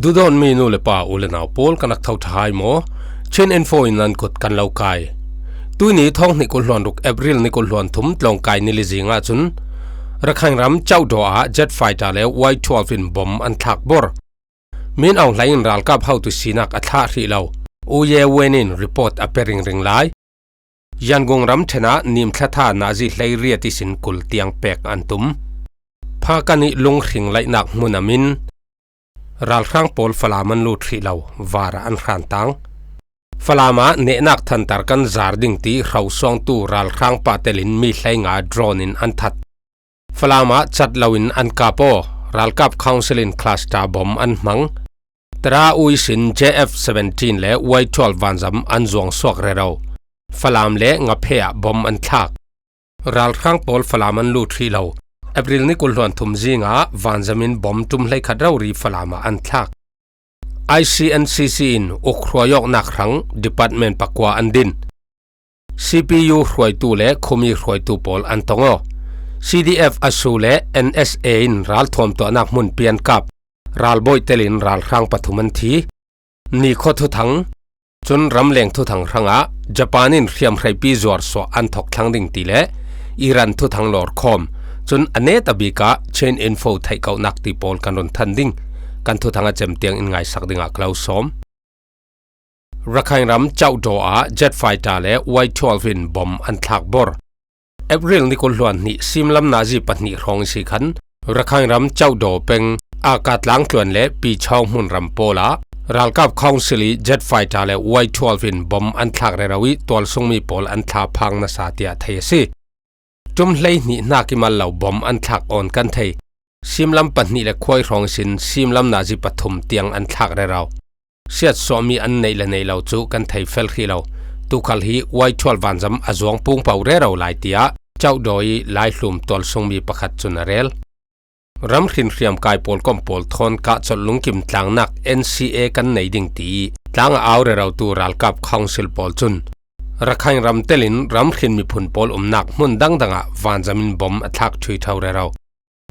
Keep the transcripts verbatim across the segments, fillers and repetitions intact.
Duhdawtmi nu le pa, u le nau pawl, kan rak tho ṭha hai maw? Chin Info in nan kut kan lo kai. Tuini thawng hnih kul hluan ruk, April ni kul hluan thum, tlawngkai ni li zingah cun Rakhine ram Kyauktaw ah jet fighter le Y twelve in bom an thlak bor. Min Aung Hlaing in ralkap hotu sinak a thlah hrih lo. U Ye Wen in report a pe ringring lai. Yangon ramṭhen ah Nim thla tha nazi hleiriat ihsin kul tiang pek an tum. Phakani lunghring laihnak hmun a min ralhrang pawl Falam an lut hrih lo, var ah an hran tang. Falam ah nehnak thantar kan zar ding ti hrosuangtu ralhrang pah telin mi hleinga drone in an that. Falam ah cat loin an kap aw, ralkap council in cluster bom an hmang. Tara U ihsin J F seventeen le Y twelve vanzam an zuang suak rero. Falam le Ngaphe ah bom an thlak. Ralhrang pawl Falam an lut hrih lo. April ni kul hluan thum zingah vanzam in bom tum hleikhat rori Falam ah an thlak. I C N C C in uk hruai awknak hrang department pakua an din. C P U hruaitu le khumi hruaitu pawl an tong aw. C D F A S U le N S A in ralthuam tuahnak hmun piankap ralbawi telin ralhrang pathum an thi. Nikhaw thuthang, cun ramleng thuthang hrangah Japan in hriamhreipi zuarsuah an thawk thlang ding ti le Iran thuthang lawrkhawm, cun a net a bik ah Chin Info theihkohnak ti pawl kan run than ding. Kan thuthang a cem tiang in ngaisak dingah ka lo sawm. Rakhine ram Kyauktaw ah jet fighter le Y twelve in bom an thlak bor. April ni kul hluan hnih simlam nazi pahnih hrawng si khan Rakhine ram Kyauktaw peng Aka tlangtluan le Pichawng hmunram pawl ah ralkap council ih jet fighter le Y twelve in bom an thlak rero ih tualsungmi pawl an thla phang nasa tiah thei a si. Tum hleihnih hnak ih mal lo bom an thlak awn kan thei. Simlam pahnih le khuai hrawng sin simlam nazi pathum tiang an thlak rero. Siatsuahmi an neih le neih lo cu kan thei fel hrih lo. Tukhal hi Y twelve vanzam a zuang pungpo rero lai tiah Kyauktaw ih laihlum tualsungmi pakhat cun a rel. Ram hrinhriam kai pawlkom pawl thawn kahcolh lungkim tlangnak N C A kan nei ding ti ih tlang a au rerotu ralkap council pawl cun Rakhine ram telin ram hrin miphun pawl umnak hmun dangdang ah vanzam in bom a thlak ṭhuitho rero.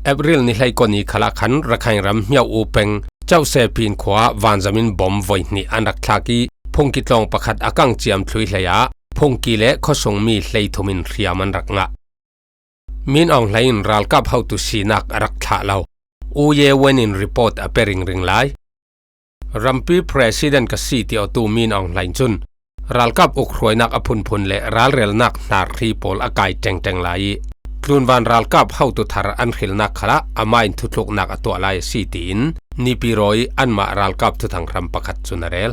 April ni hleikua ni khalah khan Rakhine ram Hmiau U peng Cauhse Pin khua ah vanzam in bom voi hnih an rak thlak ih phungki tlawng pakhat a kang ciam thlui hlei ah phungki le khuasungmi hleithum in hriam an rak ngah. Min Aung Hlaing in ralkap hotu sinak a rak thlah lo. U Ye Wen in report a pe ringring lai. Rampi president ka si ti awtu Min Aung Hlaing cun ralkap uk hruainak a phunphun le ralrelnak hnarhri pawl a kai ṭengṭeng lai ih tlunvan ralkap hotu thar an hrilnak khalah amah in thutluknak a tuah lai a si tiin Nipiro ih anmah ralkap thuthang hram pakhat cun a rel.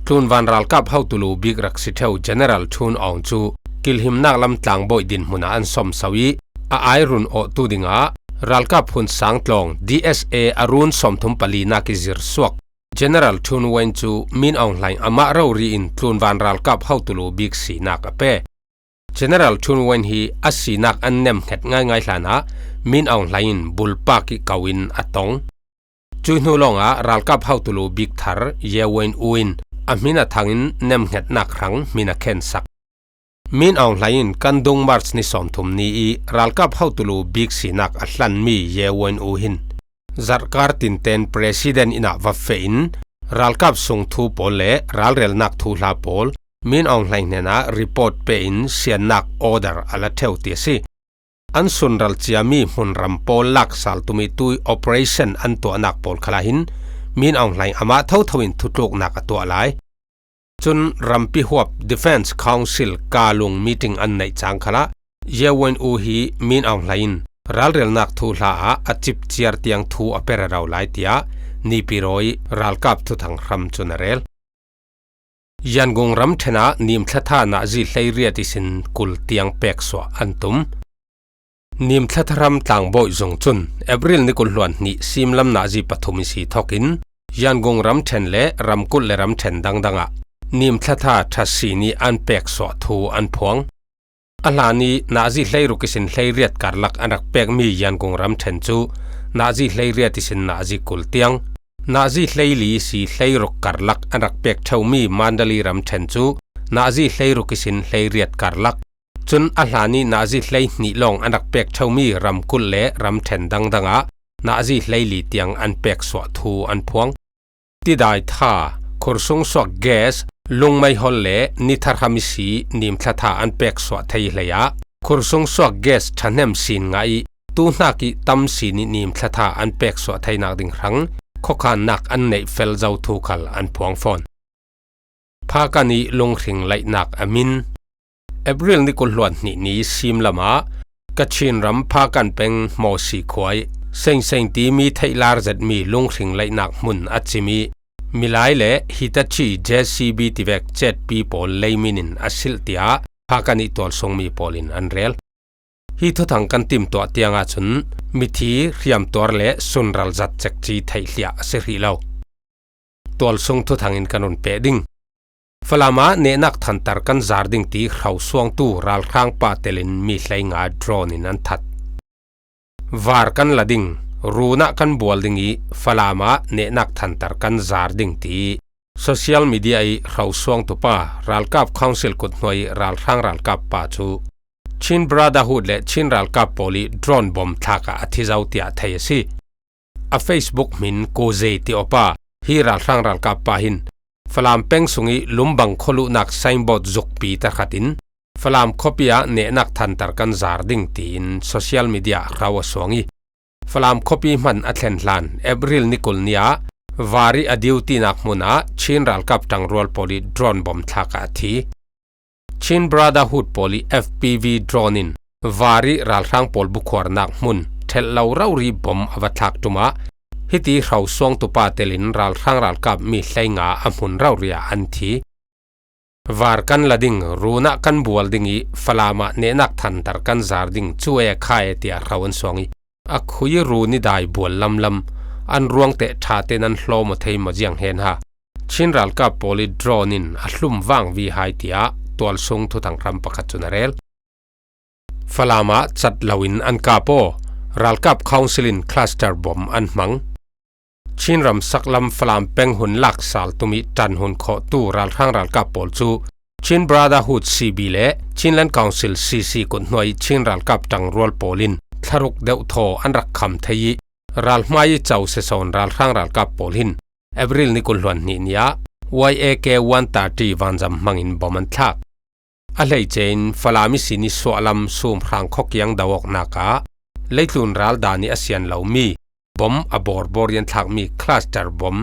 Tlunvan ralkap hotu lu bik rak si ṭheu General Thun Aung cu kilhimnak lam tlangbawi dinhmun ah an sawmso ih a ai run awhtu dingah ralkap hun sang tlawng D S A a run sawmthum palinak ih zirsuak General Thun Win cu Min Aung Hlaing amah rori in tlunvan ralkap hotu lu bik sinak a pe. General Thun Win hi a sinak an nemhnget ngaingai hlanah Min Aung Hlaing in bulpak ih ko in a tong. Cuih hnu lawngah ralkap hotu lu bik thar Ye Win U in a hmin a thangin nemhngetnak hrang hmin a khensak. Min Aung Hlaing in kan dung March ni sawmthum ni ih ralkap hotu lu bik sinak a hlanmi Ye Win U hin zarhkar tinten president inn ah va feh in ralkap sung thu pawl le ralrelnak thuhla pawl Min Aung Hlaing hnenah report pe in siannak order a la ṭheu ti a si. An sunral ciami hmunram pawl laksal tum ih tui operation an tuahnak pawl khalah hin Min Aung Hlaing amah thotho in thutluknak a tuah lai. Cun rampi huap Defence Council Kalung meeting an neih cang khalah Ye Win U hi Min Aung Hlaing in ralrelnak thuhla ah a cipciar tiang thu a pe rero lai tiah Nipiro ih ralkap thuthang hram cun a rel. Yangon ramṭhen ah Nim thla tha nazi hleiriat ihsin kul tiang peksuah an tum. Nim thla tha hram tlangbawi zung cun April ni kul hluan hnih simlam nazi pathum ihsi thawkin Yangon ramṭhen le ramkulh le ramṭhen dangdang ah Nim thla tha ṭha si nih an peksuah thu an phuang. A hlan ih nazi hleiruk ihsin hleiriat karlak an rak pekmi Yangon ramṭhen cu nazi hleiriat ihsin nazi kul tiang, nazi hleili ihsi hleiruk karlak an rak pek ṭheumi Mandalay ramṭhen cu nazi hleiruk ihsin hleiriat karlak, cun a hlan ih nazi hleihnih lawng an rak pek ṭheumi ramkulh le ramṭhen dangdang ah nazi hleili tiang an peksuah thu an phuang. tidai tha, khursung suak gas, lungmeihol le nithar ham isi nimthla tha an pek suah thei hlei ah, khursung suak gas thahnem sin ngah i tuhnak i tam sin i nimthla tha an pek suah theinak ding hrang, khuakhannak an neih fel zo thu khal an phuang fawn. Phakan i lunghring laihnak a min. April ni kul hluan hnih ni sim lamah Kachin ram Phakan peng Mawsi khua i Sengseng ti mi theihlar zetmi lunghring laihnak hmun a cim i milai le Hitachi J C B tivek cetpi pawl leimin in a silh tiah Phakan i tualsungmi pawl in an rel. Hi thuthang kan timtuah tiang ahcun mithi hriamtuar le sunral zat cekci theihliah a si hrih lo. Tualsung thuthang in kan run peh ding. Falam ah nehnak thantar kan zar ding ti hrosuangtu ralhrang pa telin mi hleinga drone in an that. Var kan la ding, run ah kan bual ding i Falam ah nehnak thantar kan zar ding ti social media i hrosuangtu pa, ralkap council kuthnuai ralhrang ralkap pa cu Chin Brotherhood le Chin ralkap pawl i drone bom thlak ah a thi zo tiah thei a si. A Facebook hmin Ko Zei ti awpa hi ralhrang ralkap pa hin Falam peng sung i Lumbang khualuhnak signboard zukpi tarkhat in Falam khuapi ah nehnak thantar kan zar ding tiin social media ah hro a suang i Falam khuapi hman a thlen hlan April ni kul ni ah var i a diu tinak hmun ah Chin ralkap ṭangrual pawl i drone bom thlak ah a thi. Chin Brotherhood pawl i F P V drone in var i ralhrang pawl bukhuarnak hmun ṭhelh lo rori bom a va thlak ṭum ah hiti hrosuangtu pa telin ralhrang ralkap mi hleinga a hmun rori ah an thi. Var kan la ding, run ah kan bual ding i Falam ah nehnak thantar kan zar ding cu e kha e tiah hro an suang i a khui run i dai bual lamlam an ruangteh ṭha tein an hlawm aw thei maw ziang hen ha. Chin ralkap pawl i drone in a hlum vangvi hai tiah tualsung thuthang hram pakhat cun a rel. Falam ah cat loin an kap aw, ralkap council in cluster bom an hmang. Chin ram saklam Falam peng hun laksal tum i ṭan hun khawhtu ralhrang ralkap pawl cu Chin Brotherhood C B le Chinland Council C C kuthnuai Chin ralkap ṭangrual pawl in thlaruk deuhthaw an rak kham thei i ralhmai i co sesawn ralhrang ralkap pawl hin April ni kul hluan hnih ni ah Y A K one thirty vanzam hmangin bom an thlak. A hleice in Falam ihsin i suahlam Sumhrang khuakiang do awknak ah leitlun ral dan i a sian lomi bom a borbor i an thlakmi cluster bom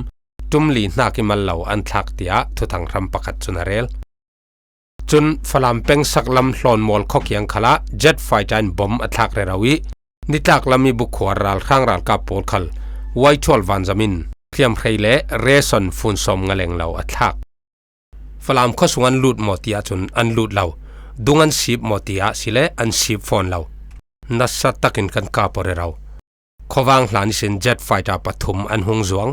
ṭum li hnak i mal lo an thlak tiah thuthang hram pakhat cun a rel. Cun Falam peng saklam Hlawnmual khuakiang khalah jet fighter in bom a thlak rero i nitlak lam i bukhuar ralhrang ralkap pawl khal Y twelve vanzam in hriamhrei le ration fun sawm nga leng lo a thlak. Falam khuasung an lut maw tiah cun an lut lo. Dung an sip maw tiah si le an sip fawn lo. Nasa takin kan kap aw rero. Khuavang hlan ihsin jet fighter pathum an hung zuang.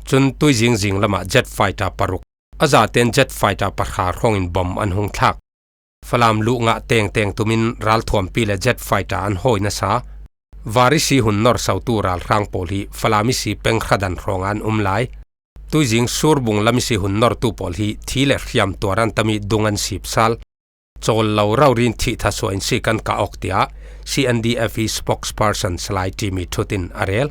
Cun tuizing zing lamah jet fighter paruk, a zaten jet fighter pahra hrawngin bom an hung thlak. Falam luh ngah tengteng tumin ralthuampi le jet fighter an hawi nasa. Varisi hun norsotu ralhrang pawl hi Falam isi peng hradan hrawngah an um lai. Tuizing surbung lam isi hun nortu pawl hi thi le hriamtuar an tami dung an sip sal. Cawl lo rori in thih thasuah in si kan kah awk tiah C N D F i spokesperson Salai Timi ṭhut in a rel.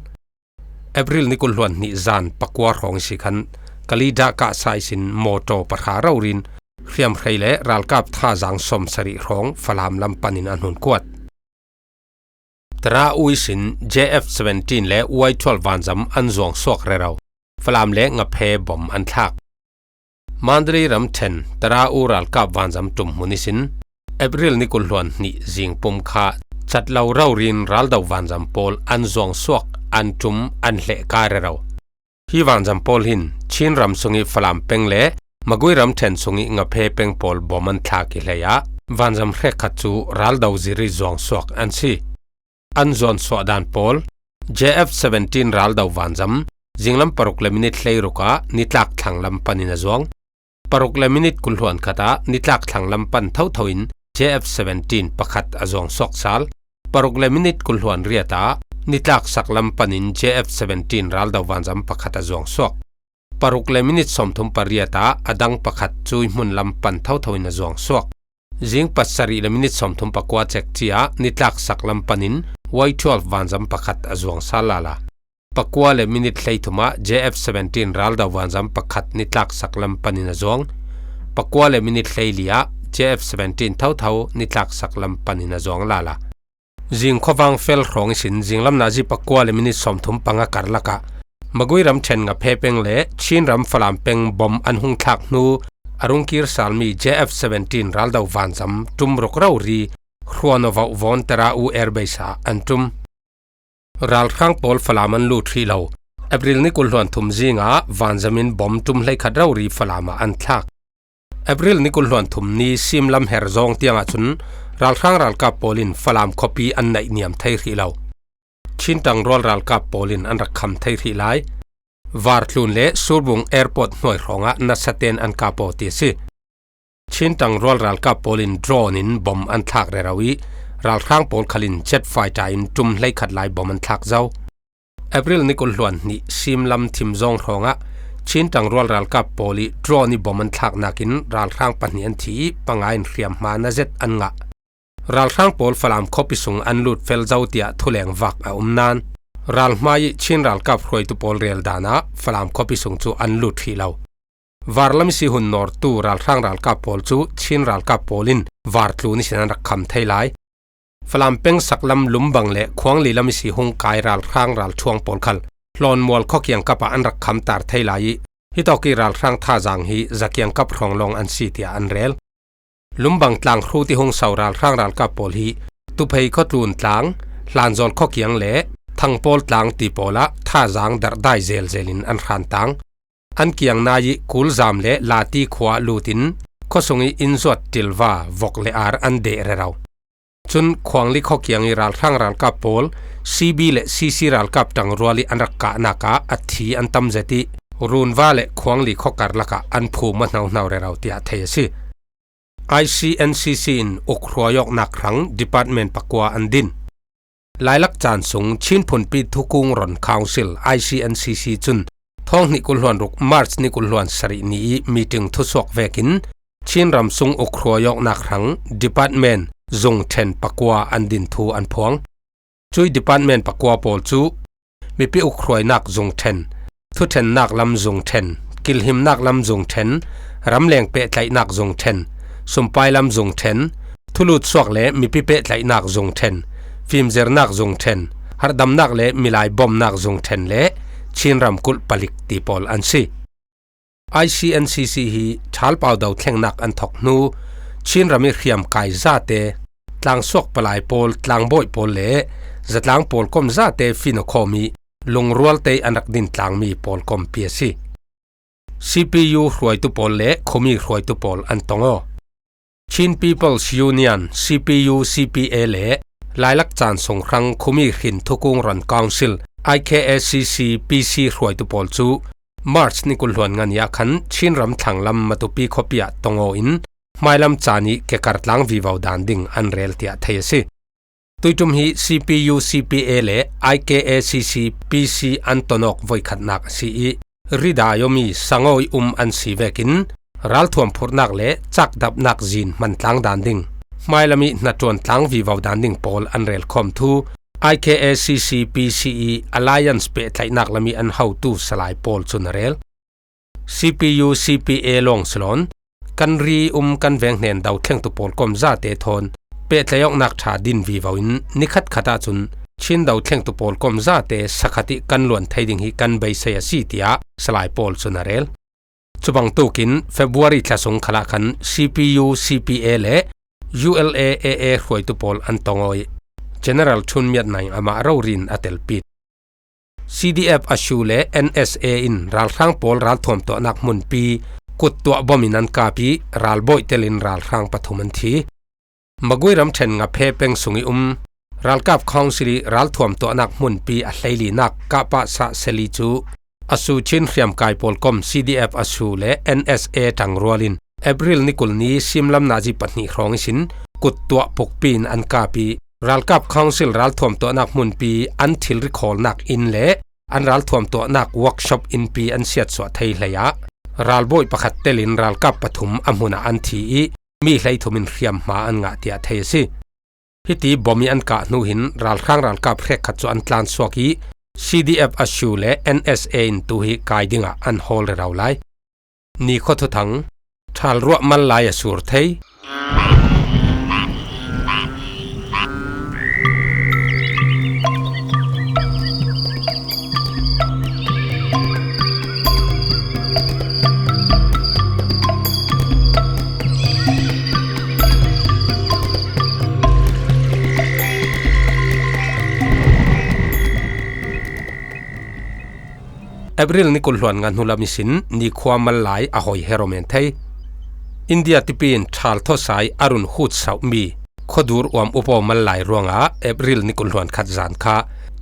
April ni kul hluan hnih zan pakua hrawng isi khan Kalida kahsa ihsin mawtaw pahra rori in hriamhrei le ralkap thazang sawmsarih hrawng Falam lam panin an hun kuat. Tara U ihsin J F seventeen le Y twelve vanzam an zuang suak rero. Falam le Ngaphe bom an thlak. Mandalay ramṭhen Tara U ralkap vanzam ṭum hmun ihsin April ni kul hluan hnih zing pum kha cat lo rori in raldo vanzam pawl an zuang suak an ṭum an hleh kai rero. Hi vanzam pawl hin Chin ram sung i Falam peng le Magui ramṭhen sung i Ngaphe peng pawl bom an thlak i hlei ah vanzam hrekkhat cu raldo zir i zuang suak an si. An zuan suah dan pawl, J F seventeen raldo vanzam zinglam paruk le minit hleiruk ah nitlak thlang lam panin a zuang. Paruk le minit kul hluan khat ah nitlak thlang lam pan thotho in J F seventeen pakhat a zuang suak sal. Paruk le minit kul hluan riat ah nitlak sak lam panin J F seventeen raldo vanzam pakhat a zuang suak. Paruk le minit sawmthum pariat ah a dang pakhat cui hmun lam pan thotho in a zuang suak. Zing pasarih le minit sawmthum pakua cekci ah nitlak sak lam panin Y twelve vanzam pakhat a zuang sal lala. pakua le minit hleithum ah J F seventeen raldo vanzam pakhat nitlak saklam panin a zuang. Pakua le minit hleili ah J F seventeen thotho nitlak saklam panin a zuang lala. Zing khuavang fel hrawng ihsin zinglam nazi pakua le minit sawmthum panga karlak ah Magui ram ṭhen Ngaphe peng le Chin ram Falam peng bom an hung thlak hnu a rungkir salmi J F seventeen raldo vanzam ṭum ruk rori Hruanawvauh Vawn Tera U Air Base ah an ṭum. Ralhrang pawl Falam an lut hrih lo. April ni kul hluan thum zinga vanzamin bom ṭum hleikhat rori Falam ah an thlak. April ni kul hluan thum ni simlam her zawng tiangah cun ralhrang ralkap pawl in Falam khuapi an naihniam thei hrih lo. Chin ṭangrual ralkap pawl in an rak kham thei hrih lai. Vartlun le Surbung Airport hnuai hrawngah nasaten an kap aw ti a si. Chin ṭangrual ralkap pawl in drone in bom an thlak rero ih ralhrang pawl khal in jet fighter in ṭum hleikhat lai bom an thlak zo. April ni kul hluan hnih simlam thim zawng hrawngah Chin ṭangrual ralkap pawl ih drone ih bom an thlak nakin ralhrang pahnih an thi ih panga in hriamhma na zet an ngah. Ralhrang pawl Falam khuapi sung an lut fel zo tiah thuleng vak a um nain ralhmai ih Chin ralkap hruaitu pawl rel dan ah Falam khuapi sung cu an lut hrih lo. Varlam ihsi hun nawrtu ralhrang ralkap pawl cu Chin ralkap pawl in Vartlun ihsin an rak kham thei lai. Falam peng saklam Lumbang le Khuangli lam ihsi hung kai ralhrang ralṭhuang pawl khal Hlawnmual khuakiang kap ah an rak khamtar thei lai ih hitawk ih ralhrang thazaang hi zakiang kap hrawng lawng an si tiah an rel. Lumbang tlang hrut ih hung so ralhrang ralkap pawl hi Tuphei khuatlun tlang, Hlanzawl khuakiang le Thangpawl tlang ti pawl ah thazaang darhdai zelzel in an hran tang. An kiang nai ih Kulzam le Lati khua lutin khuasung ih innzuat ṭilva vok le ar an deh rero. Cun Khuangli khuakiang ih ralhrang ralkap pawl C B le C C ralkap ṭangrual ih an rak kahnak ah a thi an tam zet ih Runva le Khuangli khuakar lakah an phum aw hnohno rero tiah thei a si. I C N C C in uk hruai awknak hrang department pakua an din. Lailak caan sung Chin phunpi thukung ron Council I C N C C cun thawng hnih kul hluan ruk March ni kul hluan sarih ni ih meeting thusuak vekin Chin ram sung uk hruai awknak hrang department zung ṭhen pakua an din thu an phuang. Cuih department pakua pawl cu mipi uk hruainak zung ṭhen, thuṭhennak lam zung ṭhen, kilhimnak lam zung ṭhen, ramleng pehtlaihnak zung ṭhen, sumpai lam zung ṭhen, thulutsuak le mipi pehtlaihnak zung ṭhen, fimzernak zung ṭhen, harhdamnak le milai bawmnak zung ṭhen le Chin ramkulh palik ti pawl an si. I C N C C hi ṭhalpau do thlengnak an thawk hnu Chin ram ih hriamkai zate, tlangsuak palai pawl, tlangbawi pawl le zatlang pawlkom zate fino khawm ih lungrualte an rak din tlangmi pawlkompi a si. C P U hruaitu pawl le khuami hruaitu pawl an tong aw. Chin People's Union, C P U C P A le Lailak caan sung hrang khuami hrin thukung ron Council, I K A C C P C hruaitu pawl cu March ni kul hluan nga ni ah khan Chin ram thlanglam Matupi khuapi ah tong aw in hmailam caan ih kekar tlang vivo dan ding an rel tiah thei a si. Tuiṭum hi C P U C P A le I K A C C P C an ton awk voikhatnak a si ih, ridai awmi sangawi um an si vekin, ralthuam phurhnak le cakdapnak zin hman tlang dan ding, hmailam ih hnaṭuan tlang vivo dan ding pawl an relkhawm thu I K A C C P C ih Alliance pehtlaihnak lam ih an hotu salai pawl cun a rel. C P U C P A lawng si loin, kan ri um kan veng hnen dothlengtu pawlkom zate thawn pehtlaih awknak ṭha din vivo in ni khatkhat ahcun Chin dothlengtu pawlkom zate sakhat ih kan luan thei ding hi kan beisei a si, tiah salai pawl cun a rel. Cubangtuk in February thla sung khalah khan C P U C P A le U L A A A hruaitu pawl an tong aw ih General Chun Myat Naing amah rori in a telpit. C D F A S U le N S A in ralhrang pawl ralthuam tuahnak hmunpi kuttuah bom in an kap ih ralbawi telin ralhrang pathum an thi. Magui ramṭhen Ngaphe peng sung ih um ralkap council ih ralthuam tuahnak hmunpi a hleilinak Kah Pah Sah Seli cu A S U Chin hriamkai pawlkom C D F A S U le N S A ṭangrual in April ni kul ni simlam nazi pahnih hrawng ihsin kuttuah pukpi in an kap ih, ralkap council ralthuam tuahnak hmunpi an thilri khawlnak inn le an ralthuam tuahnak workshop innpi an siatsuah thei hleiah ralbawi pakhat telin ralkap pathum a hmunah an thi ih, mi hleithum in hriamhma an ngah tiah thei a si. Hiti bom ih an kah hnu hin ralhrang ralkap hrekkhat cu an tlansuak ih, C D F Ashu le N S A in tu hi kai dingah an hawl rero lai. Ni khaw thuthang, ṭhal ruah mal lai a sur thei. April ni kul hluan nga hnu lam ihsin nikhua mal lai a hoi hero men thei. India tipi in ṭhal thawsai a run hut sauh mi khuadur uam upaw mal lai ruangah April ni kul hluan khat zan kha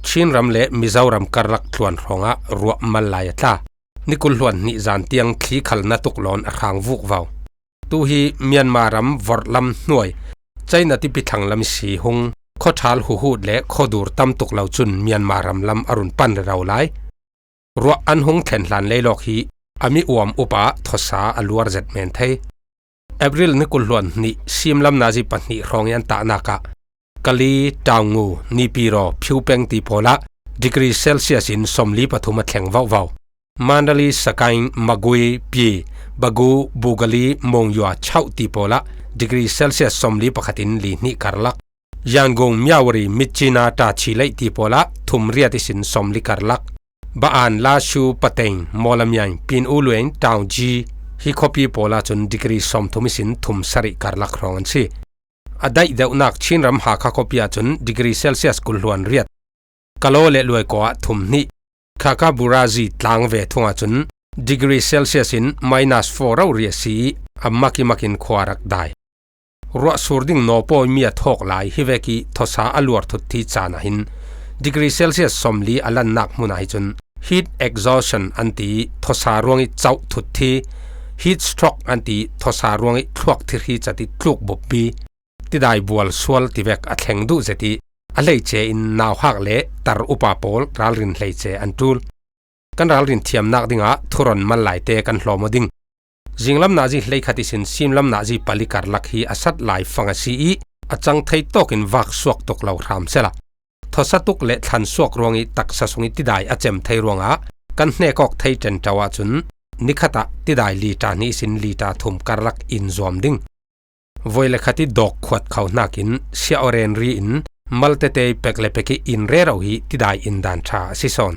Chin ram le Mizoram karlak tluan hrawngah ruah mal lai a tla. Ni kul hluan hnih zan tiang thli khalna tuk lawn a hrang vuk vau. Tu hi Myanmar ram vorh lam hnuai China tipi thlang lam isi hung khawṭhal huhut le khawdur tam tuk lo cun Myanmar ram lam a run pan rero lai. Ruah an hung thlen hlan leilawk hi a mi uam upa thawsa a luar zet men thei. April ni kul hluan hnih sim lam nazi pahnih hrawng i an tahnak ah Kali, Taungu, Nipiro, Phupeng ti pawlah degree Celsius in sawmli pathum a thleng vauhvau. Mandalay, Sagaing, Magway, Pyi, Bago, Bogaly, Monywa, Chauk ti pawlah degree Celsius sawmli pakhatin li hnih karlak. Yangon, Myawaddy, Myitkyina, Tachileik ti pawlah thum riat ihsin sawmli karlak. Ba'an, Lashu, Pateng, Mawlamyine, Pyin Oo Lwin, Taunggyi hi khuapi pawlah cun degree sawmthum ihsin thum sarih karlak hrawng an si. A daih deuhnak Chin ram Hakha khuapi ahcun degree Celsius kul hluan riat. Kalaw le Lwaikaw ah thum hnih. Kaka Burazi tlang ve thung ahcun degree Celsius in minus four rori a si i a mak i makin khua rak dai. Ruah sur ding nawpawi mi a thawk lai hi vek i thawsa a luar thut thi caan ah hin degree Celsius sawmli a lannak hmun ah hi cun heat exhaustion an ti i thawsa ruang i cauh thut thi, heat stroke an ti i thawsa ruang i thluak thi hri cat i tluk buppi, tidai bual sual ti vek a thleng duh zet i a hleice in nauhak le tar upa pawl ralrin hleice an ṭul. Kan ralrin thiamnak dingah thuron mal laite kan hlawm aw ding. Zinglam nazi hleikhat ihsin simlam nazi pali karlak hi a sat lai fang a si i a cang thei tawkin vak suak tuk lo hram sela. Thawsa tuk le thlan suak ruang i taksa sung i tidai a cem thei ruangah kan hnek awk thei ṭenṭo ahcun nikhat ah tidai lita hnih ihsin lita thum karlak in zuam ding. Voi le khat i dawk khuat kho hnakin siah oren ri in mal tete i pek le pek i in rero hi tidai in dan ṭha a si sawn.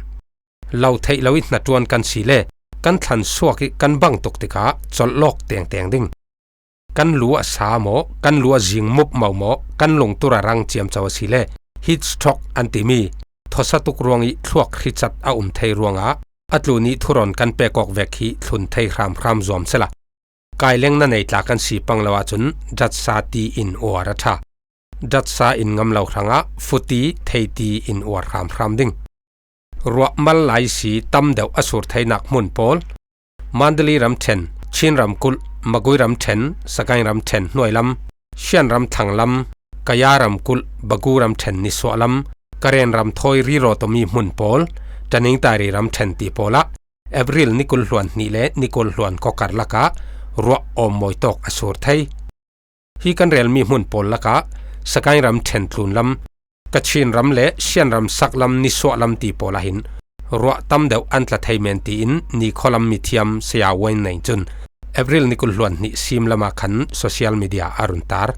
Lo theih lo i hnaṭuan kan si le kan thlan suak i kan bang tuk tikah colh lawk tengteng ding. Kan lu a sa maw, kan lu a zing mup mo maw, kan lungtur a rang ciamco a si le heat stroke an timi thawsa tuk ruang i thluak hricat a um thei ruangah a tlun i thuron kan pek awk vek hi thlun thei hramhram zuam sela. Kaileng na nei tla kan si pang lo ahcun datsa ti in uar a ṭha. Datsa in ngam lo hrangah futi, theiti in uar hramhram ding. Ruah mal lai si tam deuh a sur theinak hmun pawl, Mandalay ramṭhen, Chin ramkulh, Magway ramṭhen, Sagaing ramṭhen hnuai lam, Shan ram thlang lam, Kaya ramkulh, Bago ramṭhen nisuah lam, Karen ram thawi riro tomi hmun pawl, Tanintharyi ramṭhen ti pawlah April ni kul hluan hnih le ni kul hluan kua karlakah ruah awmmawi tawk a sur thei. Hi kan relmi hmun pawl lakah Sagaing ramṭhen tlun lam, Kachin ram le Shan ram sak lam nisuah lam ti pawl ahhin ruah tam deuh an tla thei men tiin nikhaw lam mithiam Saya Wen Nei cun April ni kul hluan hnih sim lamah khan social media a run tar.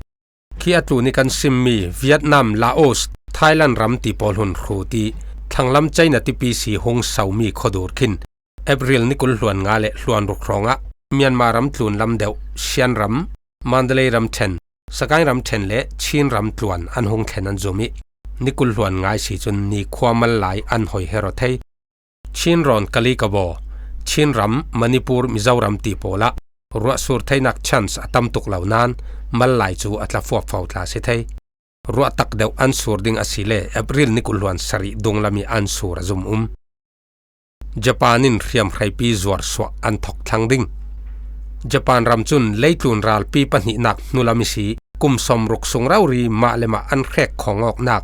Khi a tlun i kan simmi Vietnam, Laos, Thailand ram ti pawl hun hrut i thlanglam China tipi si hung somi khuadur khin April ni kul hluan nga le hluan ruk hrawngah Myanmar ram tlun lam deuh Shan ram, Mandalay ramṭhen, Sagaing ramṭhen le Chin ram tluan an hung thlen an zum i ni kul hluan ngai si cun nikhua mal lai an hoi hero thei. Chin rawn Kalikabaw, Chin ram, Manipur, Mizoram ti pawlah ruah sur theinak chance a tam tuk lo nain mal lai cu a tla fuapfo tla si thei. Ruah tak deuh an sur ding a si le April ni kul hluan sarih dunglam i an sur a zum um. Japan in hriamhreipi zuarsuah an thok thlang ding. Japan ram cun leitlun ralpi pahnihnak hnulam i si kum sawmruk sung rori mah le mah an hrek khawng awknak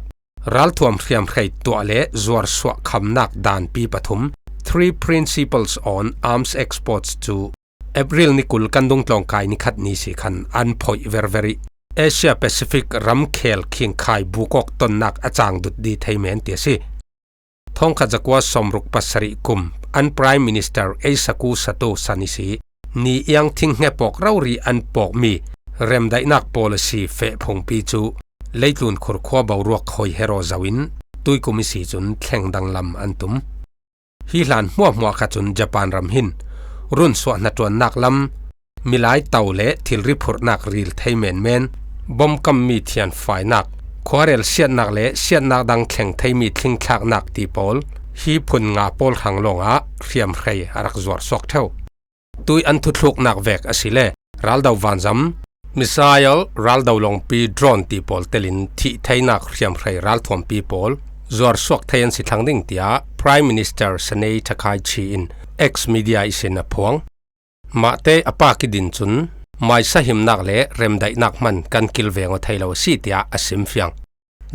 ralthuam hriamhrei tuah le zuarsuah khamnak danpi pathum, Three Principles on Arms Exports, cu April ni kul kan dungtlawng kai ni khat ni si khan an phoih verver i Asia Pacific ramkhel khingkhai bukawk tonnak a cang dut di thei men ti a si. Sawngkhat zakua sawmruk pasarih kum an Prime Minister Eisaku Sato sanisi ni iang thing hngepawk rori an pawkmi remdaihnak policy fehphungpi cu leitlun khurkhua boruak hoi hero zoin tuikum isi cun thleng danglam an tum. Hi hlan hmuahhmuah kha cun Japan ram hin runsuah hnaṭuannak lam, milai to le thilri phurhnak ril thei menmen, bomkammi thianfainak, khuarel siatnak le siatnak dang thleng theimi thlingthlaknak ti pawl hi phun nga pawl hrang lawngah hriamhrei a rak zuar suak ṭheu. Tui an thuthluknak vek asile raldo vanzam, missile, raldo lawngpi, drone ti pawl telin thih theinak hriamhrei ralthuampi pawl zuar suak thei an si thlang ding, tiah Prime Minister Sanae Takaichi in X media ihsin a phuang. Mahte a pa kidin cun maisa himnak le remdaihnak hman kan kilveng aw thei lo a si, tiah a simfiang.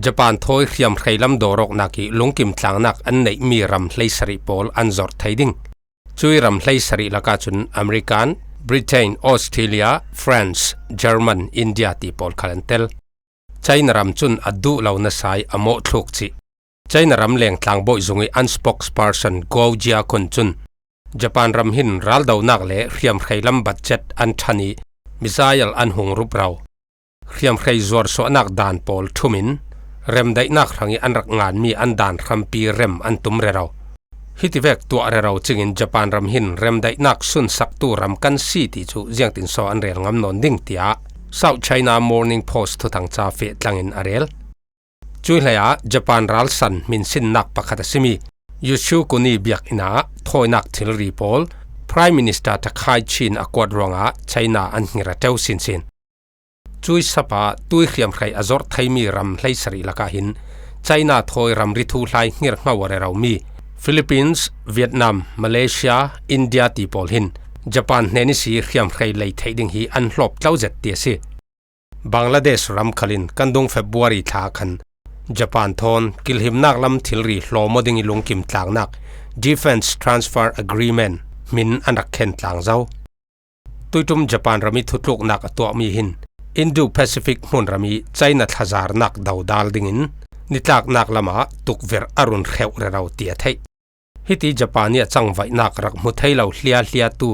Japan thawi hriamhrei lam dawrawknak ih lungkim tlangnak an neihmi ram hleisarih pawl an zorh thei ding. Cui ram hleisarih lakah cun American, Britain, Australia, France, German, India ti pawl khal an tel. China ram cun a duh lo nasa ih a mawhthluk cih China ram lengtlang bawih zung ih an spokesperson Gao Jiakun cun Japan ram hin raldonak le hriamhrei lam budget an ṭhan ih missile an hung rup ro. Hriamhrei zuarsuahnak dan pawl ṭhum in remdaihnak hrangih an rak nganmi an dan hrampi rem an tum rero. Hitivek tuah rero cingin Japan ram hin remdaihnak sunsaktu ram kan si ti cu ziangtinsaw an rel ngam nawn ding, tiah South China Morning Post thuthang ca feh tlangin a rel. Cui hleiah Japan ralsan hminsinnak pakhat a simi Yoshiyo Kuni biakinn ah thawinak thilri pawl Prime Minister Takaichi in a kuat ruangah China an hngir a ṭeu sinsin. Cui sapa tui hriamhrei a zorh theimi ram hleisarih lakah hin China thawi ramri thuhlai hngerhngo a reromi Philippines, Vietnam, Malaysia, India ti pawl hin Japan hnen ihsi hriamhrei lei theih ding hi an hlawp tlo zet ti a si. Bangladesh ram khalin kan dung February thla khan Japan thawn kilhimnak lam thilri hlawm aw ding ih lungkim tlangnak Defence Transfer Agreement hmin an rak khen tlang zo. Tuiṭum Japan ram ih thutluknak a tuahmi hin Indo-Pacific hmunram ih China thlazarnak dodal dingin nitlaknak lamah tukverh a run hreuh rero ti a theih. Hiti Japan ih a cangvaihnak rak hmu thei lo hliahliatu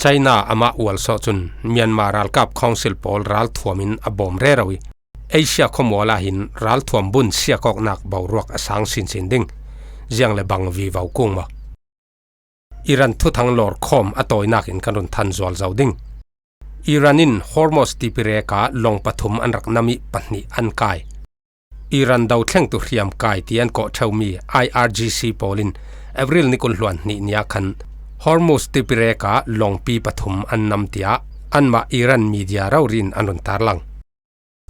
China amah ualsawh cun Myanmar ralkap council pawl ralthuam in a bawm rero ih Asia khuamual ah hin ralthuam bun siakawknak boruak a sang sinsin ding. Ziang le bang vivo kung maw? Iran thuthang lawrkhawm a tawinak in kan run than zual zo ding. Iran in Hormuz tipirek ah lawng pathum an rak nam ih pahnih an kai. Iran dothlengtu hriamkai ti an kawh ṭheumi I R G C pawl in April ni kul hluan hnih ni ah khan Hormuz tipirek ah lawngpi pathum an nam tiah anmah Iran media rori in an run tarlang.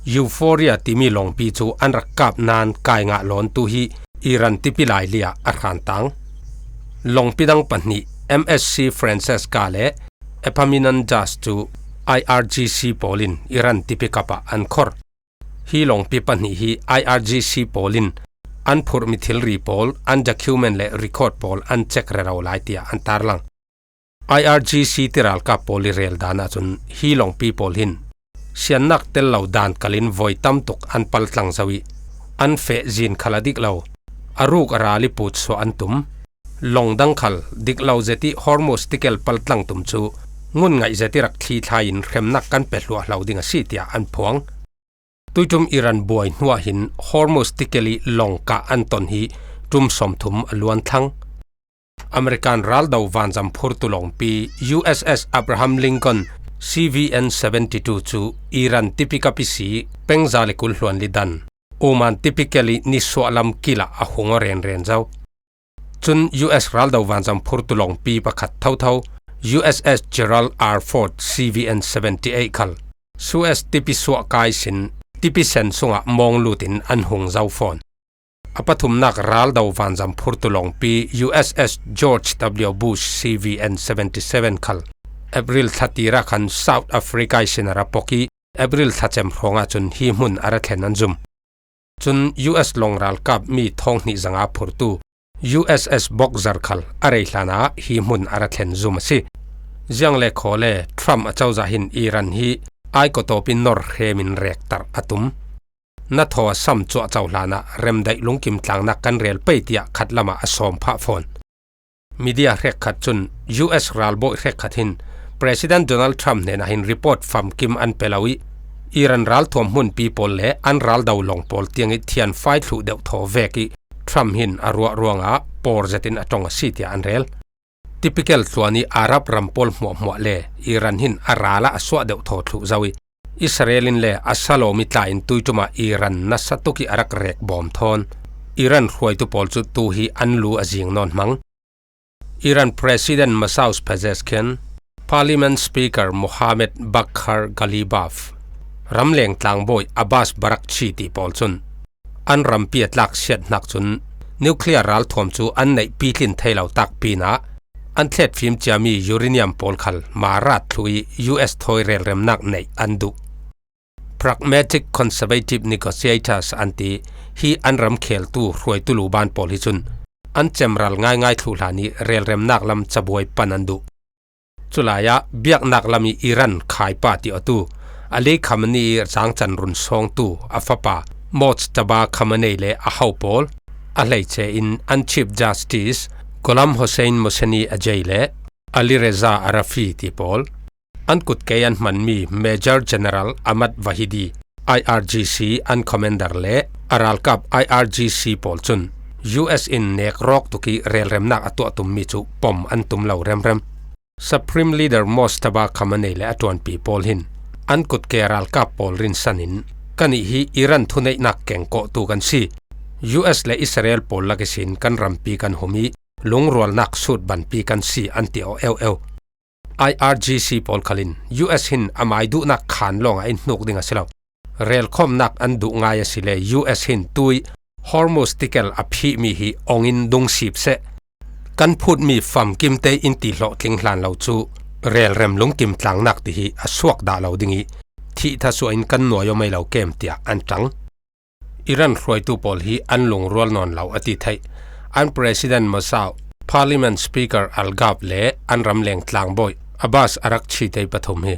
Euphoria timi lawngpi cu an rak kap nain kai ngah lawntu hi Iran tipi laili ah a hrantang. Lawngpi dang pahnih M S C Francesca le Epaminondas cu I R G C pawl in Iran tipi kap ah an khor. Hi lawngpi pahnih hi I R G C pawl in an phurhmi thilri pawl, an document le record pawl an check rero lai tiah an tarlang. I R G C tiralkap pawl ih rel dan ahcun hi lawngpi pawl hin siannak tel lo dan kalin voi tamtuk an paltlang zo ih an feh zin khal a dik lo, a ruk a ral ih putsuah an tum. Lawng dang khal dik lo zet ih Hormuz tikel paltlang tum cu ngun ngaih zet ih rak thlithlai in hremnak kan pe hluahhlo ding a si, tiah an phuang. Tuiṭum Iran buai hnuah hin Hormuz tikel ih lawng kah an ton hi ṭum sawmthum a luan thlang. American raldo vanzam phurtu lawngpi U S S Abraham Lincoln C V N seventy two cu Iran tipi kap ihsi peng za le kul hluan li dan Oman tipi kel ih nisuah lam kil ah a hung aw renren zo. Cun U S raldo vanzam phurtu lawngpi pakhat thotho U S S Gerald R Ford C V N seventy eight khal Suez tipi suah kai sin tipi sen sungah mawng lut in an hung zo fawn. A pathumnak raldo vanzam phurtu lawngpi U S S George W Bush C V N seventy seven khal April thla tir ah khan South Africa ihsin a ra pok ih April thlacem hrawng ahcun hi hmun a ra thlen an zum. Cun U S lawng ralkap mi thawng hnih zanga phurtu U S S Boxer khal a rei hlanah hi hmun a ra thlen zum a si. Ziang le khaw le Trump a cozah hin Iran hi ai kawtawp in nor hrem in rektarh a tum. na thaw a sam cuahco hlanah remdaih lungkim tlangnak kan rel pei, tiah khat lamah a sawm phah fawn. Media hrekkhat cun U S ralbawi hrekkhat hin President Donald Trump hnenah hin report famkim an pe lo ih, Iran ralthuam hmunpi pawl le an raldo lawng pawl tiangih thianfai thluh deuhthaw vek ih Trump hin a ruah ruangah pawr zetin a ṭong a si, tiah an rel. Typical tluan ih Arab ram pawl hmuahhmuah le Iran hin a ral ah a suah deuhthaw thluh zo ih, Israel in le a salawm ih tla in tuiṭum ah Iran nasa tuk ih a rak rek bawm thawn. Iran hruaitu pawl cu tu hi an lu a zing nawn hmang. Iran President Masoud Pezeshkian, Parliament Speaker Mohammad Baghar Ghalibaf, ramleng tlangbawi Abbas Barakchi ti pawl cun an rampi a tlak siat hnak cun nuclear ralthuam cu an neih pitlin thei lo tak pinah an thletfim ciami uranium pawl khal Marat thluh ih U S thawi relremnak neih an duh. Pragmatic conservative negotiators an ti hi an ram kheltu hruaitu luban pawl hi cun an cemral ngaingai thluh hlan ih relremnak lam cabuai pan an duh. Culai ah biaknak lam ih Iran khaipa ti awtu Ali Khamenei ih zangcan run sawngtu a fapa Mojtaba Khamenei le a ho pawl, a hleice in an Chief Justice Gholam Hossein Mohseni Ejei le Ali Reza Arafi ti pawl, an kutkei an hmanmi Major General Ahmad Vahidi, I R G C an commander le a ralkap I R G C pawl cun U S in nek rawk tuk ih relremnak a tuah tummi cu pom an tum lo remrem. Supreme Leader Mojtaba Khamenei le a ṭuanpi pawl hin an kutke ralkap pawl rinsan in, "Kannih hi Iran thuneihnak kengkawhtu kan si. U S le Israel pawl lak ihsin kan rampi kan hum ih lungrualnak sut banpi kan si," an ti aw eu eu. I R G C pawl khal in U S hin amai duhnak khaan lawngah in hnuk ding a si lo. Relkhawmnak an duh ngai asile U S hin tui Hormuz tikel a phihmi hi ong in dung sip seh. Kan phutmi famkimte in ti hlawhtling hlan lo cu relrem lungkim tlangnak ti hi a suak dah lo ding ih thih thasuah in kan nuai aw mei lo kem, tiah an ṭang. Iran hruaitu pawl hi an lungrual nawn lo a ti theih. An President Masoud, Parliament Speaker Al-Gab le an ramleng tlangbawi Abbas Araghchi te pathum hi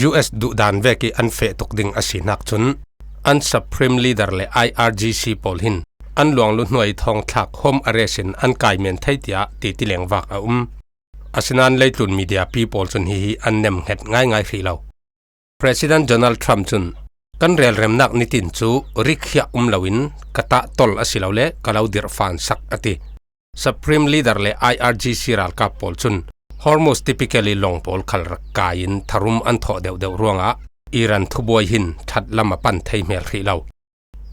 U S duhdan vekih an feh tuk ding a si hnak cun an Supreme Leader le I R G C pawl hin an luanglu hnuai thawngthlak home arrest in an kai men thei, tiah titi lengvak a um. Asinain leitlun media pi pawl cun hihi an nemnghet ngaingai hrih lo. President Donald Trump cun, "Kan relremnak nitin cu rikhiah um loin ka tahtol asilole ka lo dirhfansak," a ti. Supreme Leader le I R G C ralkap pawl cun Hormuz typical ih lawng pawl khal rak kai in tharum an thawh deuhdeuh ruangah Iran thubuai hin ṭhat lam a pan thei hmel hrih lo.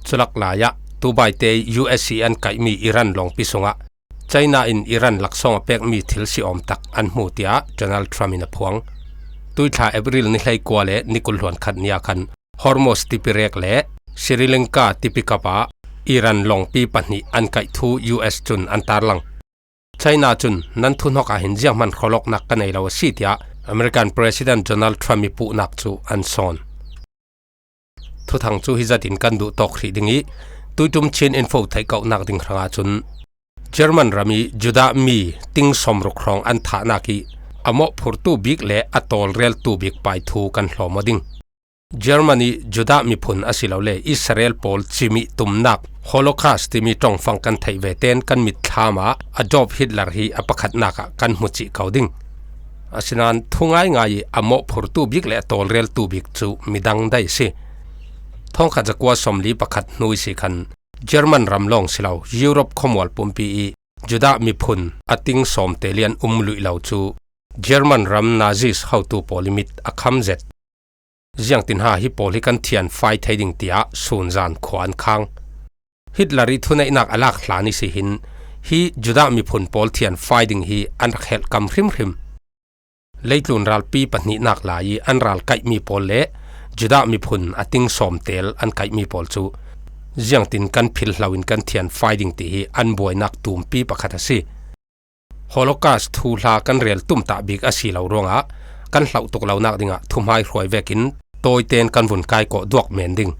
Culak lai ah Dubai te U S ih an kaihmi Iran lawngpi sungah China in Iran laksawng a pekmi thil si awm tak an hmu, tiah Donald Trump in a phuang. Tuithla April ni hleikua le ni kul hluan khat ni ah khan Hormuz tipirek le Sri Lanka tipikap ah Iran lawngpi pahnih an kaih thu U S cun an tarlang. China cun, "Nan thuhnok ah hin zianghman khualawknak ka nei lo a si," tiah American President Donald Trump ih puhnak cu an sawn. Thuthang cu hi zatin kan duh tawk hrih ding ih, tuiṭum Chin Info theih kauhnak ding hrangah cun German ram ih Judah mi ting sawmruk hrawng an thahnak ih a mawhphurtu bik le a tawlreltu bik pai thu kan hlawm aw ding. German ih Judah miphun asilole Israel pawl cimih tumnak Holocaust timi ṭongfang kan theih ve tein kan mitthlam ah Adolf Hitler hi a pakhatnak ah kan hmu cih ko ding. Asinain thu ngaingai ih a mawhphurtu bik le a tawlreltu bik cu midang dai a si. Thawngkhat zakua sawmli pakhat hnu ihsi khan German ram lawng si lo, Europe khuamual pumpi ih Judah miphun a ting sawmte lian um luih lo cu German ram Nazis hotu pawl ih mit a kham zet. Ziangtin ha hi pawl hi kan thianfai thei ding, tiah sunzan khua an khang. Hitler ih thuneihnak a lak hlan ihsi hin hi Judah miphun pawl thianfai ding hi an rak helhkam hrimhrim. Leitlun ralpi pahnihnak lai ih an ral kaihmi pawl le Judah miphun a ting sawmtel an kaihmi pawl cu ziangtin kan philh hlo in kan thianfai ding ti hi an buainak tumpi pakhat a si. Holocaust thuhla kan rel tumtah bik a si lo ruangah kan hlauh tuk lonak dingah thuhmai hruai vekin tawiten kan vun kaikawh duak men ding.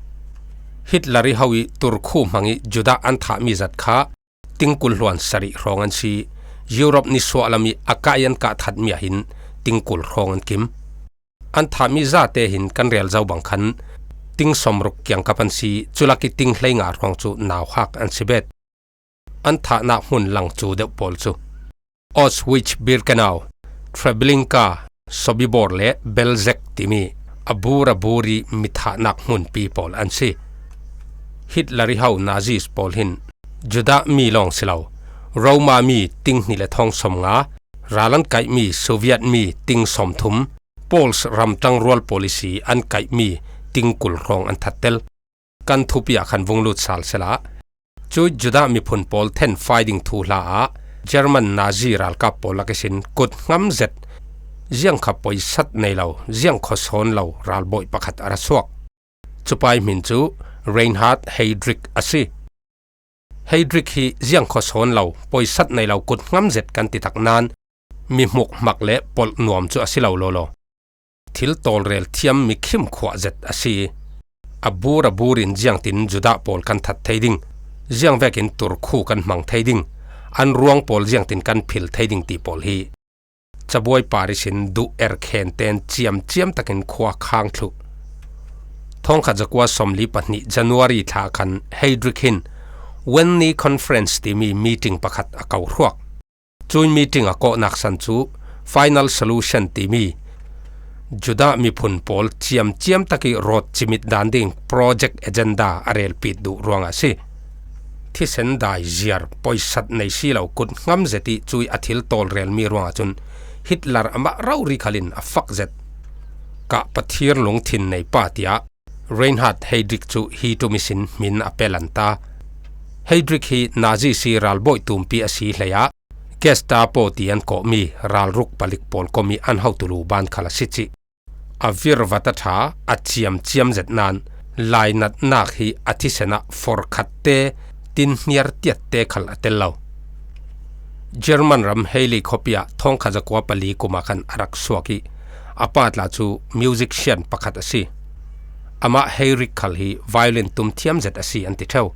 Hitler ih ho ih Turkhu hmang ih Judah an thahmi zat kha tingkul hluan sarih hrawng an si. Europe nisuahlam ih a kai an kah thatmi ah hin tingkul hrawng an kim. An thahmi zate hin kan rel zo bang khan ting sawmruk kiangkap an si, chulak i ting hleinga hrawng chu nauhak an si bet. An thahnak hmun lang cu deuh pawl cu Auschwitz-Birkenau, Treblinka, Sobibor le Belzec timi a bur a bur i mi thahnak hmunpi pawl an si. Hitler i hau Nazis pawl hin Judah mi lawng si lo, Roma mi ting hnih le thawng sawmnga, ral an kaihmi Soviet mi ting sawmthum, Poles ramṭang rual policy an kaihmi ting kul hrawng an thattel. Kan thupi ah khan vung lut sal sela, cu Judah miphun pawl thenfai ding thuhla ah German Nazi ralkap pawl lak ihsin kut hnam zet, ziangkha poisat nei lo, ziangkhaw sawn lo ralbawi pakhat a ra suak. Cupa i hmin cu Reinhard Heydrich a si. Heydrich hi ziangkhaw sawn lo, poisat nei lo kut hnam zet kan ti tak nan, mi hmuk hmak le polh nuam cu a si lo lawlaw, thil tawlrel thiam mi khim khuah zet a si. A bur a bur in ziangtin Judah pawl kan that thei ding, ziangvekin turkhu kan hmang thei ding, an ruang pawl ziangtin kan phil thei ding ti pawl hi cabuai par ihsin duh er khen ten ciamciam takin khua khang thluh. Thawngkhat zakua sawmli pahnih January thla khan Heydrich hin Wenni Conference timi meeting pakhat a ko hruak. Cui meeting a kawhnak san cu Final Solution timi Judah miphun pawl ciamciam tak i rawt cimit dan ding project agenda a relpit duh ruangah a si. Thisen dai ziar poisat nei si lo kut hnam zet i cui a thil tawlrelmi ruangah cun Hitler amah rori khalin a fak zet. Kah pathir lungthin nei pa tiah Reinhard Heydrich cu hi ṭum ihsin hmin a pe lan ta. Heydrich hi Nazi si ralbawi tumpi a si hleiah Gestapo ti an kawhmi ralruk palik pawl kom i an hotulu ban khal a si cih. A virvat a ṭha, a ciamciam zet nan, lainatnak hi a thisen ah forkhatte, tinhniar tiatte khal a tel lo. German ram Halle khuapi ah thawngkhat zakua pali kum ah khan a rak suak i, a pa tla cu musician pakhat a si. Amah Heydrich khal hi violin tum thiam zet a si an ti ṭheu.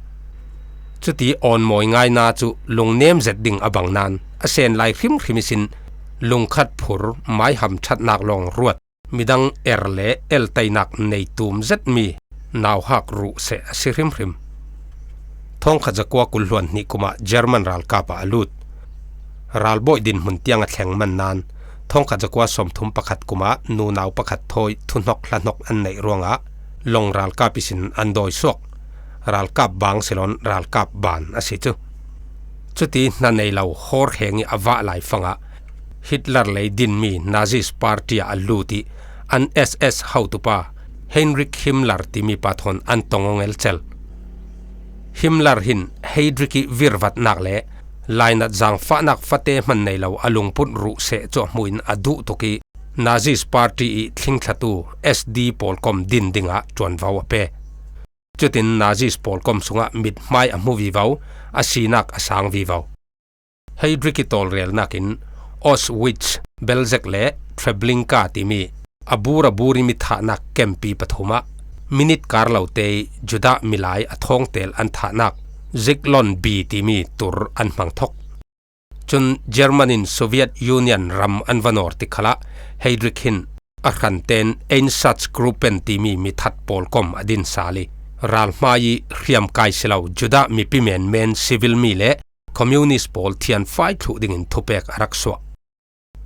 Cuti awnmawi ngaina cu lungnem zet ding a bang nan, a sen lai hrimhrim ihsin lungkhat phur, maiham ṭhatnak lawng ruat, midang er le eltainak nei tum zetmi nauhak ruh seh a si hrimhrim. Thawngkhat zakua kul hluan hnih kum ah German ralkap ah a lut. Ralbawi dinhmun tiang a thleng man nan, thawngkhat zakua sawmthum pakhat kum ah nunau pakhat thawi thuhnawk hlahnawk an neih ruangah long ralkap ihsin an dawi suak. Ralkap bang si loin ralkap ban a si cu. Cuti hna nei lo hawrheng i a vah lai fangah Hitler lei dinmi Nazis party ah a lut i an S S hotupa Heinrich Himmler timi pa thawn an tong aw ngelcel. Himmler hin Heydrich i virvatnak le lainat zaangfahnak fate hman nei lo a lungput ruh seh cu a hmuh in a duh tuk i Nazis party i thlingthlatu S D pawl kom din dingah ṭuanvo a pe. Cutin Nazis pawl kom sungah mithmai a hmu vivo, a sinak a sang vivo. Heydrich i tawlrelnak in Auschwitz, Belzec le Treblinka timi a bur a bur i mi thahnak kempi pathum ah minit kar lote i Judah milai a thawngtel an thahnak Zyklon B timi tur an hmang thok. Cun German in Soviet Union ram an va nawr tik khalah Heydrich hin a hranten Einsatzgruppen timi mithat pawl kom a din sal i, ralhmai i hriamkai si lo Judah mipi menmen civil mi le communist pawl thianfai thluh dingin thupek a rak suah.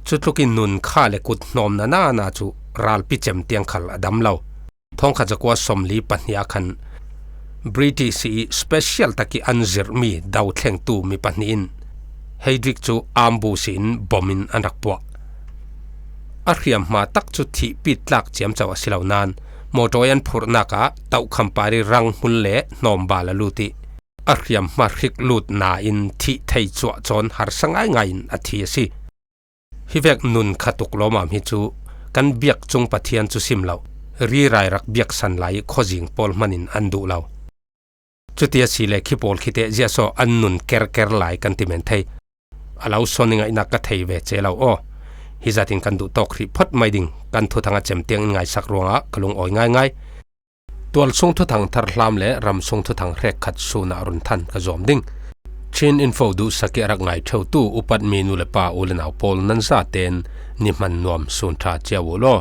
Cutluk i nun kha le kut hnawmna nana cu ralpi cem tiang khal a dam lo. Thawngkhat zakua sawmli pahnih ah khan British i special tak i an zirhmi dothlengtu mi pahnih in Heydrich cu ambush in bom in an rak puah. A hriamhma tak cu thihpit tlak ciamco a si lo nan, mawṭawi an phurhnak ah tohkham par i ranghmul le hnawmbal a lut i a hriamhma hrik lut nain thih thei cuah cawn harsa ngaingai in a thi a si. Hivek nun kha tuk lawmam hi cu kan biak cung Pathian cu sim lo, rirai rak biaksan lai khuazing pawl hman in an duh lo. Cuti a si le khi pawl khite ziahsaw an nun kerker lai kan ti men thei. A lo sawn i ngaihnak ka thei ve ce lo aw. Hi zatin kan duh tawk hrih phot mai ding, kan thuthang a cem tiang in ngaisak ruangah ka lungawi ngaingai. Tualsung thuthang tharhlam le ramsung thuthang hrekkhat sun ah run than ka zuam ding. Chin Info duhsak i a rak ngai ṭheutu upat mi nu le pa u le nau pawl nan zaten ni hman nuam sun ṭha cio u law.